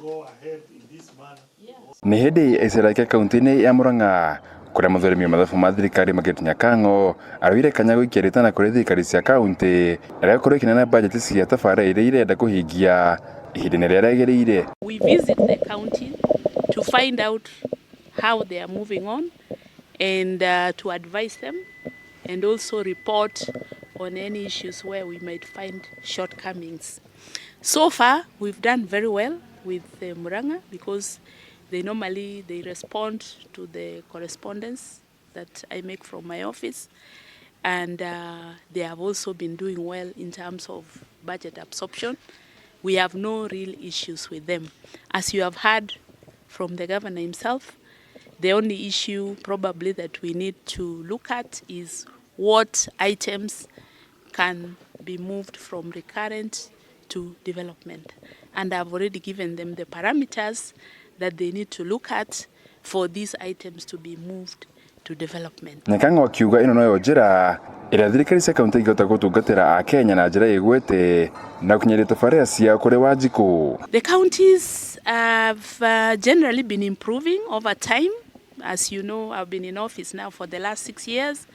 Go ahead in this manner. Nĩ hĩndĩ icera kaunti-inĩ ya Murang'a kũrĩa mũthũrimi wa mathabu ma thirikari Margaret Nyakang'o aroire kanya gũikia rĩtana kũrĩ thirikari cia kaunti rĩa gũkorwo ikĩneana bajeti cia tabarĩra iria irenda kũhingia ihinda-inĩ rĩrĩa rĩagĩrĩire. We visit the county to find out how they are moving on and to advise them and also report on any issues where we might find shortcomings. So far, we've done very well with Murang'a because they normally they respond to the correspondence that I make from my office, and they have also been doing well in terms of budget absorption. We have no real issues with them. As you have heard from the governor himself, the only issue probably that we need to look at is what items can be moved from recurrent to development. And I've already given them the parameters that they need to look at for these items to be moved to development. Nyakang'o akiuga ĩno noyo njĩra ĩrĩa thirikari cia kaunti ingĩhota gũtungatĩra akenya na njĩra ĩgwete na gũkinyanĩria tabarĩra ciao kũrĩ Wanjikũ. The counties have generally been improving over time. As you know, I've been in office now for the last 6 years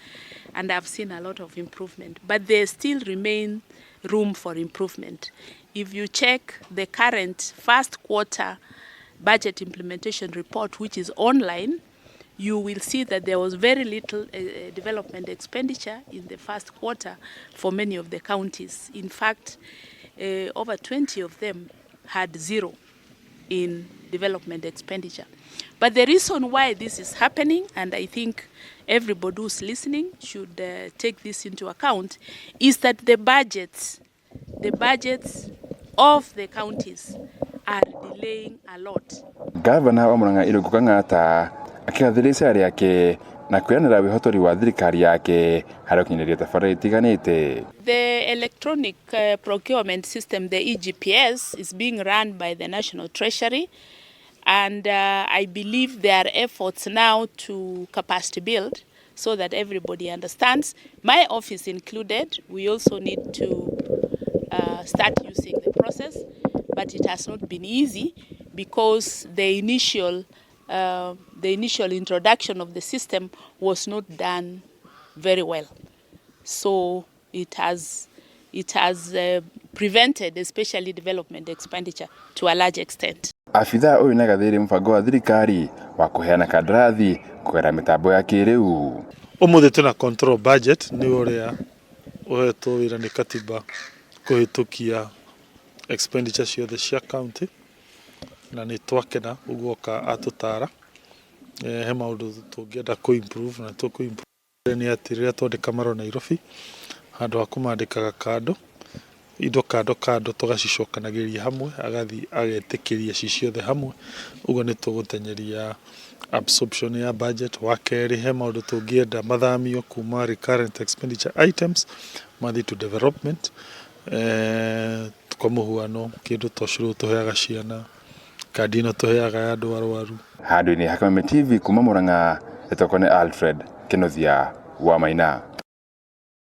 and I've seen a lot of improvement. But there still remain room for improvement. If you check the current first quarter budget implementation report, which is online, you will see that there was very little development expenditure in the first quarter for many of the counties. In fact, over 20 of them had zero in development expenditure. But the reason why this is happening, and I think everybody who's listening should take this into account, is that the budgets of the counties are delaying a lot. Gavana wa Murang'a Irungu Kang'ata akĩgathĩrĩria icera rĩake na kwĩranĩra wĩhotori wa thirikari yake harĩ gũkinyanĩria tabarĩra itiganĩte. The electronic procurement system, the EGPS, is being run by the National Treasury, and I believe there are efforts now to capacity build so that everybody understands. My office included, we also need to start using the process, but it has not been easy because the initial introduction of the system was not done very well. So it has prevented especially development expenditure to a large extent. Abithaa ũyũ nĩagathĩrĩirie mũbango wa thirikari wa kũheana kandarathi kũgerera mĩtambo ya kĩrĩu. Ũmũthĩ twĩna control budget, nĩ ũrĩa ũhetwo wĩra nĩ katiba kũhĩtũkia expenditure ciothe cia county, na nĩ twakena ũguo oka atũtara. He maũndũ tũngĩenda kũ improve na tũkũ improve nĩ atĩ rĩrĩa twandĩka marũa Nairobi, handũ ha kũmandĩkaga kando, indo kando kando, tũgacicokanagĩrĩria hamwe, agathiĩ agetĩkĩria ci ciothe hamwe. Ũguo nĩ tũgũtenyeria absorption ya budget. Wa kerĩ, he maũndũ tũngĩenda mathamio kuma recurrent expenditure items mathiĩ to development. Kwa mũhuano, kĩndũ ta ũcũrũ tũheaga ciana, kandi ĩno tũheaga ya andũ arwaru. Handũ-inĩ ha Kameme TV kuma Murang'a, ĩtokwo nĩ Alfred Kĩnuthia wa Maina.